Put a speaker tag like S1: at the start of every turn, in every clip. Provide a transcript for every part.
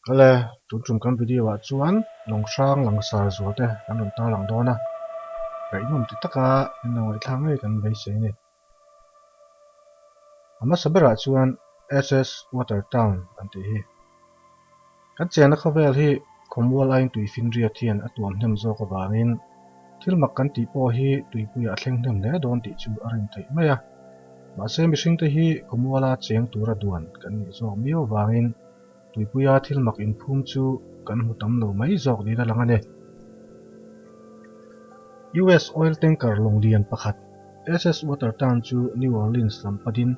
S1: Awle, tun tum kan video ah chuan lawng hrang langsar zual te kan rawn tarlang dawn a, ngaihnawm ti taka min lo ngaihthlak ngei kan beisei a ni. A hmasa berah chuan SS Watertown an tih hi. Kan chenna khawvel hi khawmual aiin tui finriat hian a tuam hnem zawk avangin thil mak kan tih pawh hi tuipuiah a thleng hnem hle dawn tih chu a rin theih mai a. Mahse mihringte hi khawmuala cheng tura duan kan nih zawk miau avangin tuipuia thil mak inphum chu kan hmu tam lo mai zawk niin a lang a ni. US oil tanker lawng lian pakhat SS Watertown chu New Orleans lam patin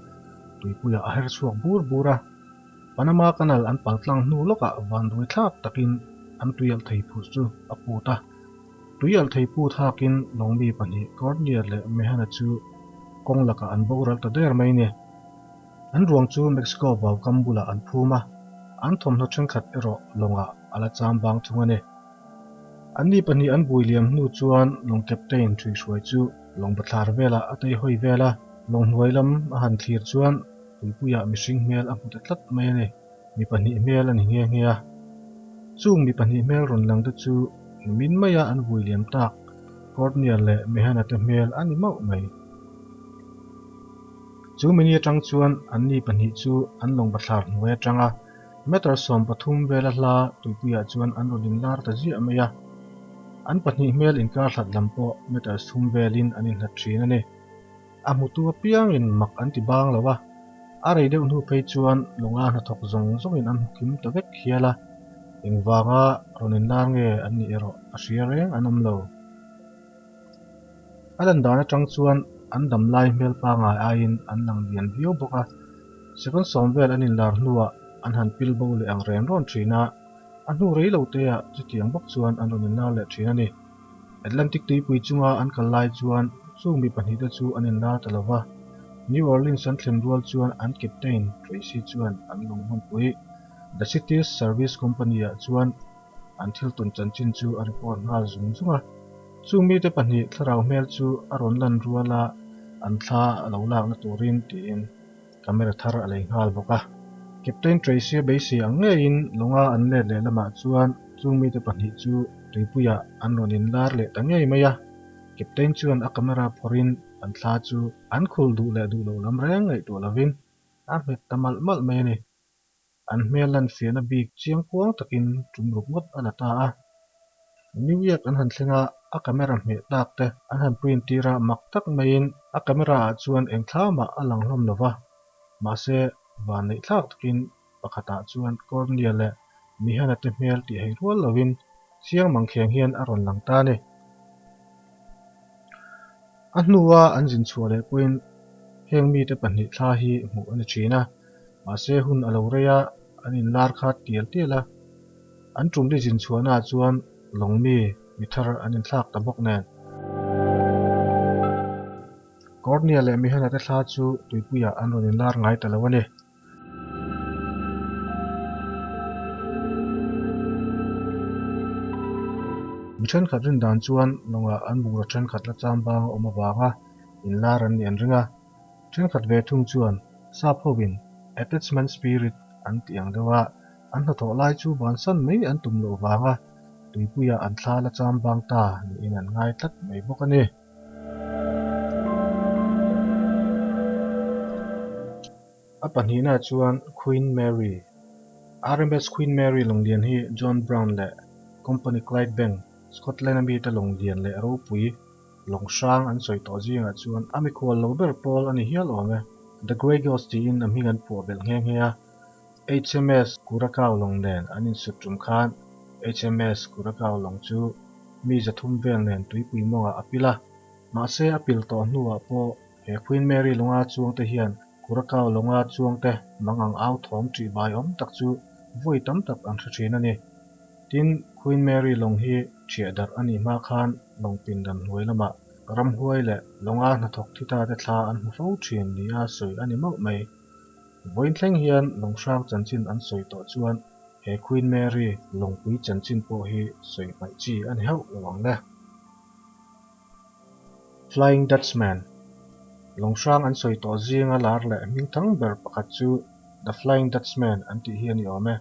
S1: tuipuiah a her chhuak bur bur a. Panama Canal an pal tlang hnu lawkah vanduai thlak takin an tuialh thei phurh chu a put a. Tuialh thei put hakin lawngmi pahnih Courtney-a leh Mehan-a chu kawng lakah an boral ta der mai ni. An ruang chu Mexico vaukam bulah an phum a, an thawmhnaw thenkhat erawh lawngah a la cham bang thung a ni. Anni pahnih an bui liam hnu chuan lawng captain ṭhuihruai chu lawng bathlar velah a teihawi vel a, lawng hnuai lam a han thlir chuan Tuipuiah mihring hmel a hmu ta tlat mai a ni. Mi pahnih hmel a ni nghe nghe a. Chung mi pahnih hmel rawn lang te chu nimin maia an vui liam tak Courtney-a leh Mehan-a te hmel a ni mauh mai. Chu mini atang chuan anni pahnih chu an lawng bathlar hnuai atanga meter 13 vela hla tuipuiah chuan an rawn inlar ta ziah mai a. An pahnih hmel inkar hlat lam pawh meter 3 velin an inhlat thin a ni. A hmutu apiangin mak an ti bang lo a, a rei deuh hnu phei chuan lawnga hnathawk zawng zawngin an hmu kim ta vek hial a, engvanga rawn inlar nge an nih erawh a hria reng an awm lo. A lan dan atang chuan an dam lai hmel pangai aiin an lang lian viau bawk a, second 10 vel an inlar hnuah an han pil bo leh ang ren rawn thin a, a hnu rei lo teah chutiang bawk chuan an rawn inlar leh thin a ni. Atlantic tuipui chunga an kal lai chuan chung mi pahnihte chu an inlar ta lo va, New Orleans an thlen rual chuan an captain Tracy chuan an lawng hmunpui The Cities Service Company-ah chuan an thil tawn chanchin chu a report nghal zung zung a. Chung mite pahnih thlarau hmel chu a rawn lan ruala an thla a lo lakna turin tiin camera thar a lei nghal bawk a. Captain Tracy-a beisei ang ngeiin lawnga an let leh lamah chuan chung mite pahnih chu tuipuiah an rawn inlar leh ta ngei mai a. Captain chuan a camera phawrhin an thla chu an khul duh leh duh loh lam reng ngaihtuah lovin a hmet ta malh malh mai a ni. An hmel lan fiahna bik chiang kuang takin tum ruk ngawt a la ta a. New York an han thleng a, a camera hmeh tlak te an han print tir a, mak tak maiin a camera ah chuan eng thla mah a lang hlawm lo va. Mahse, van neih thlak takin pakhatah chuan Cornea leh Mihana te hmel tih hei rual lovin chiang mangkheng hian a rawn lang ta a ni. A hnua an zin chhuah leh pawhin heng mite pahnih thla hi hmuh a ni thin a. Mahse hun a lo rei a, an inlar kha tial tial a. An tumli zin chhuahnaah chuan lawng mi mi thar an inthlak ta bawk nen. Courtney-a leh Mihana te thla chu tuipuiah an rawn inlar ngai ta lo a ni. Mi thenkhat rin dan chuan lawngah an bungraw thenkhat la cham bang a awm avanga inlar an nih an ring a. Thenkhat ve thung chuan sap hovin attachment spirit an tih ang deuh a, an hnathawh lai chu bansan mai an tum loh vanga tuipuiah an thla la cham bang ta niin an ngai tlat mai bawk a ni. A pahnihna chuan Queen Mary, RMS Queen Mary lawnglian hi John Brown leh Company Clydebank, Scotland-a mite lawnglian leh ropui Lawng hrang an sawi tawh zingah chuan a mikhual lo ber pawl a ni hial awm e. The Grey Ghost tiin a hming an phuah belh nghe nghe a. HMS Curacao lawng nen an insut tum khan HMS Curacao lawng chu mi 300 vel nen tuipui mawngah a pil a. Mahse a pil tawh hnuah pawh he Queen Mary lawnga chuangte hian Curacao lawnga chuangte mangang au thawm ṭih bai awm tak chu vawi tam tak an hre ṭhin a ni. Tin, Queen Mary lawng hi ṭhiah darh a nih hma khan lawng pindan hnuai lamah ramhuai leh lawnga hnathawk thi ta te thla an hmu fo ṭhin nia sawi a ni mauh mai. Vawiin thleng hian lawng hrang chanchin an sawi tawh chuan he Queen Mary lawngpui chanchin pawh hi sawi hmaih chi a ni hauh lo ang le. Flying Dutchman Lawng hrang an sawi tawh zinga lar leh hmingthang ber pakhat chu The Flying Dutchman an tih hi a ni awm e.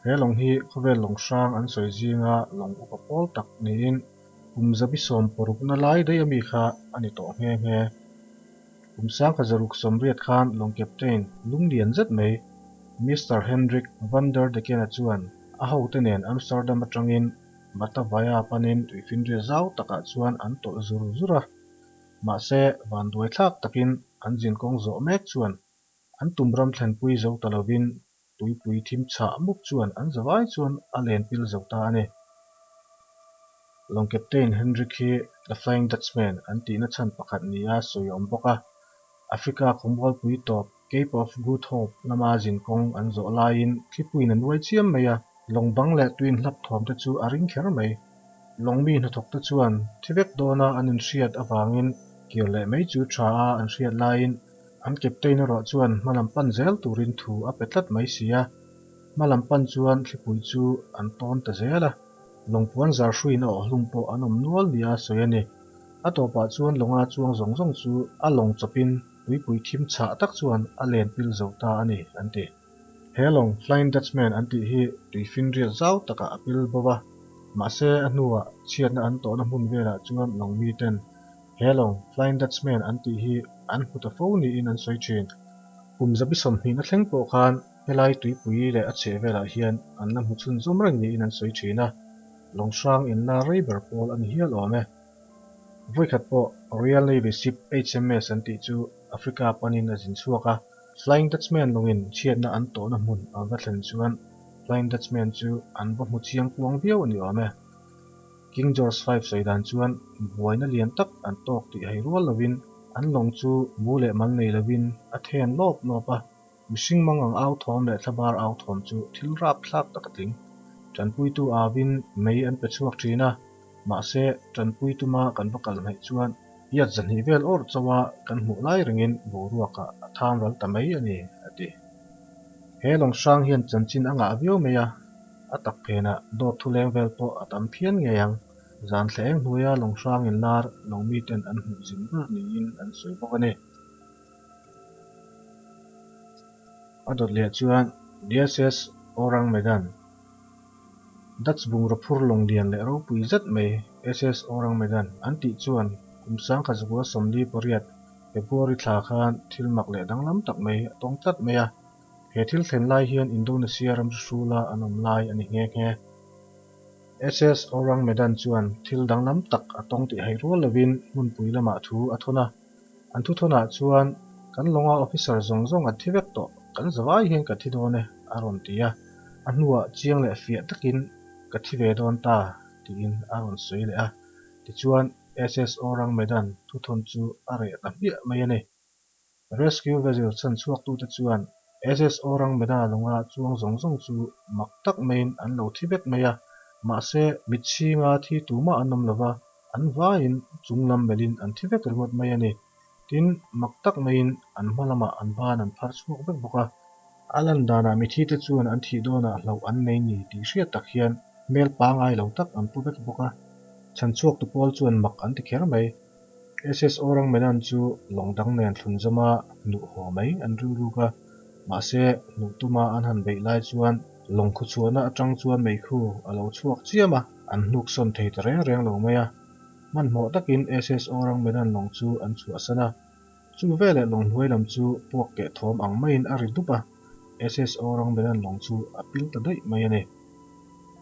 S1: He lawng hi khawvel lawng hrang an sawi zinga lawng upa pawl tak niin kum 160na lai daih ami kha a ni tawh nghe nghe. Kum 1980 khan lawng captain lunglian zet mai Mister Hendrik van der Dekena chuan a hote nen Amsterdam atangin Batavia panin tuifinriat zau takah chuan an tawlh zur zur a. Mahse, vanduai thlak takin an zinkawng zawh mek chuan an tum ram thlenpui zo ta lovin tuipui thim chhah mup chuan an zavai chuan a len pil zo ta a ni. Lawng Captain Hendrik hi The Flying Dutchman an tihna chhan pakhat nia sawi a awm bawk a. Africa khawmualpui tawp Cape of Good Hope lama zinkawng an zawh laiin thlipuiin a nuai chiam mai a, lawng bang leh tuin hlap thawm te chu a ring kher mai. Lawng mi hnathawk te chuan thi vek dawna an inhriat avangin kir leh mai chu tha a an hriat laiin an captain erawh chuan hma lam pan zel turin thu a pe tlat mai si a. Hma lam pan chuan thlipui chu an tawn ta zel a, lawng puan zar hruiin a awhhlum pawh an awm nual nia sawi a ni. A tawpah chuan lawnga chuang zawng zawng chu a lawng chawpin tuipui thim chhah tak chuan a len pil zo ta a ni, an ti. He lawng Flying Dutchman an tih hi tuifinriat zau takah a pil bo va, mahse a hnuah chhiatna an tawhna hmun velah chuan lawng miten he lawng Flying Dutchman an tih hi an hmu ta fo niin an sawi thin. Kum 120na thleng pawh khan helai tuipui leh a chheh velah hian an la hmu chhunzawm reng niin an sawi thin a, lawng hrang inla rei ber pawl a ni hial awm e. Vawikhat pawh Royal Navy ship HMS an tih chu Africa panin a zin chhuak a, Flying Dutchman lawngin chhiatna an tawhna hmun an va thlen chuan Flying Dutchman chu an va hmu chiang kuang viau a ni awm e. King George V sawi dan chuan buaina lian tak an tawk tih hei rual lovin an lawng chu mu leh mal nei lovin a then lawp lawp a, Mihring mangang au thawm leh thlabar au thawm chu thil rap thlak tak a tling. Tanpuitu avin mei an pe chhuak thin a, mahse tanpui tuma kan va kal hnaih chuan yard 200 vel awrh chauha kan hmuh lai rengin boruakah a tham ral ta mai a ni, a ti. He lawng hrang hian chanchin a ngah viau mai a, a tak phenah dawt thu leng vel pawh a tam phian ngei ang. Zan thla eng hnuaia lawng hrang inlar lawng miten an hmuh zin ber niin an sawi bawk a ni. A dawt leh chuan DSS Orang Medan, Dutch bungraw phur lawng lian leh ropui zet mai SS Orang Medan an tih chuan kum 1948 February thla khan thil mak leh danglam tak mai a tawng tlat mai a. He thil thlen lai hian Indonesia ram hrula an awm lai a ni nghe nghe. SS Orang Medan chuan thil danglam tak a tawng tih hai rual lovin hmunpui lamah thu a thawn a. An thuthawnah chuan, Kan lawnga officer zawng zawng an thi vek tawh, kan zavai hian ka thi dawn e, a rawn ti a. A hnuah chiang leh fiah takin, Ka thi ve dawn ta, tiin a rawn sawi leh a. Tichuan, SSO Rang Medan thuthawn chu a reh ta hmiah mai a ni. Rescue vessel chhan chhuaktute chuan SSO Rang Meda lawnga chuang zawng zawng chu mak tak maiin an lo thi vek mai a, mahse mitchhinga thi tumah an awm lova, An vaiin chung lam melhin an thi vek ringawt mai a ni. Tin, mak tak maiin an hma lamah an ban an phar chhuak vek bawk a. A lan danah mithite chuan an thih dawnah hlauh an nei ni tih hriat tak hian hmel pangai lo tak an pu vek bawk a. Chhan chhuaktu pawl chuan mak an ti kher mai. SSO Rangmenan chu lawng dang nen thlun zawma hnuh haw mai an rilruk a. Mahse, hnuh tuma an han beih lai chuan lawng khuchhuahna atang chuan meikhu a lo chhuak chiam a, an hnuk sawn thei ta reng reng lo mai a. Hmanhmawh takin SSO Rangmenan lawng chu an chhuahsan a. Chu veleh lawng hnuai lam chu puak keh thawm ang maiin a ri dup a, SSO Rangmenan lawng chu a pil ta daih mai a ni.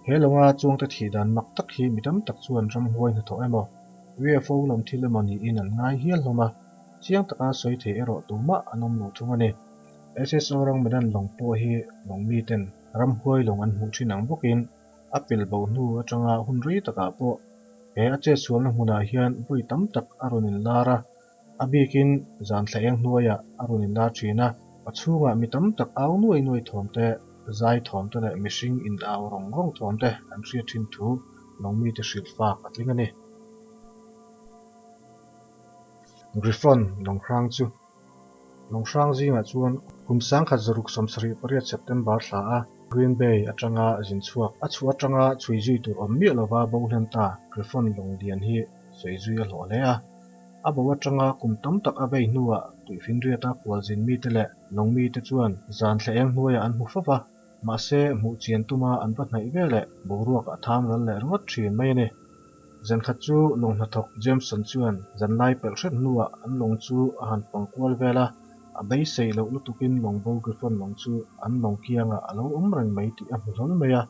S1: He lawnga chuangte thih dan mak tak hi mi tam tak chuan ramhuai hnathawh emaw, UFO lam thil emaw niin an ngai hial hlawm a. Chiang taka sawi thei erawh tumah an awm lo thung a ni. SSO Rangmedan lawng pawh hi lawng miten ramhuai lawng an hmuh thin ang bawkin a pel bo hnu atanga hun rei takah pawh he a chetsualna hmunah hian vawi tam tak a rawn inlar a, a bikin zan thla eng hnuaiah a rawn inlar thin a, a chhungah mi tam tak au nuai nuai thawm te, zai thawm te leh mihring in au rawng rawng thawm te an hriat thin thu lawng mite hrilh fak a tling a ni. Griffon lawnghrang chu lawnghrang zingah chuan kum 1978 September thla a Green Bay atanga zin chhuak a chhuah atanga chhui zui tur awm miah lova bo hlen ta Griffon lawng lian hi sawi zui a hlawh hle a. A bo atanga kum tam tak a vei hnuah tuihfinriata kualzin mite leh lawng mite chuan zan thla eng hnuaiah an hmu fo va. Mahse, hmuh chian tuma an va hnaih veleh boruak a tham ral leh ringawt thin mai a ni. Zankhat chu lawng hnathawk Jameson chuan zanlai pelh hret hnuah an lawng chu a han fang kual vel a, a beisei loh lutukin lawng bo Griffon lawng chu an lawng kiangah a lo awm reng mai tih a hmu hlawl mai a,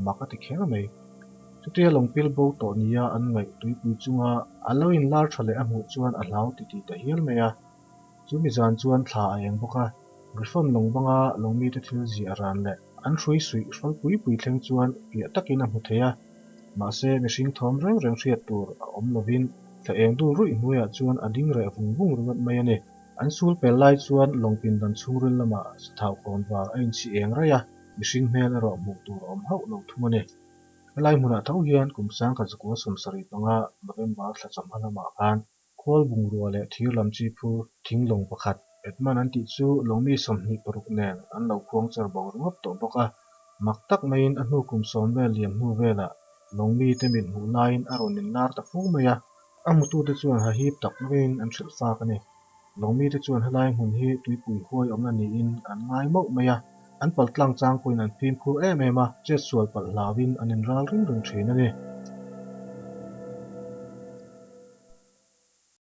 S1: mak a ti kher mai. Chutia lawng pil bo tawh nia an ngaih tuipui chunga a lo inlar tha leh a hmuh chuan a hlau titih ta hial mai a. Chu mi zan chuan thla a eng bawk a, Griffon lawng banga lawng mite thil ziah a ran leh an hrui suih hrawl pui pui thleng chuan piah takin a hmu thei a. Mahse, mihring thawm reng reng hriat tur a awm lovin thla eng dul ruih hnuaiah chuan a ding reh vung vung ringawt mai a ni. An sul pel lai chuan lawng pindan chhungril lamah sathau kawn var a inchhi eng raih a, mihring hmel erawh hmuh tur a awm hauh lo thung a ni. Helai hmunah tho hian kum sangkhat zakua 75 November thla chawhma lamah khan Khawl bungrua leh thir lam chi phur thing lawng pakhat Edmund an tih chu lawngmi 26 nen an lo khuang char bo ringawt tawh bawk a. Mak tak maiin a hnu kum sawm vel liam hnu velah lawngmi te mit hmuh laiin a rawn inlar ta fu mai a. A hmutute chuan hahip tak maiin an hrilh fak a ni. Lawngmi te chuan helai hmun hi tuipui huai awmna niin an ngai mauh mai a. An paltlang chang pawhin an fimkhur em em a, chetsual palh hlauin an inral ring reng thin a ni.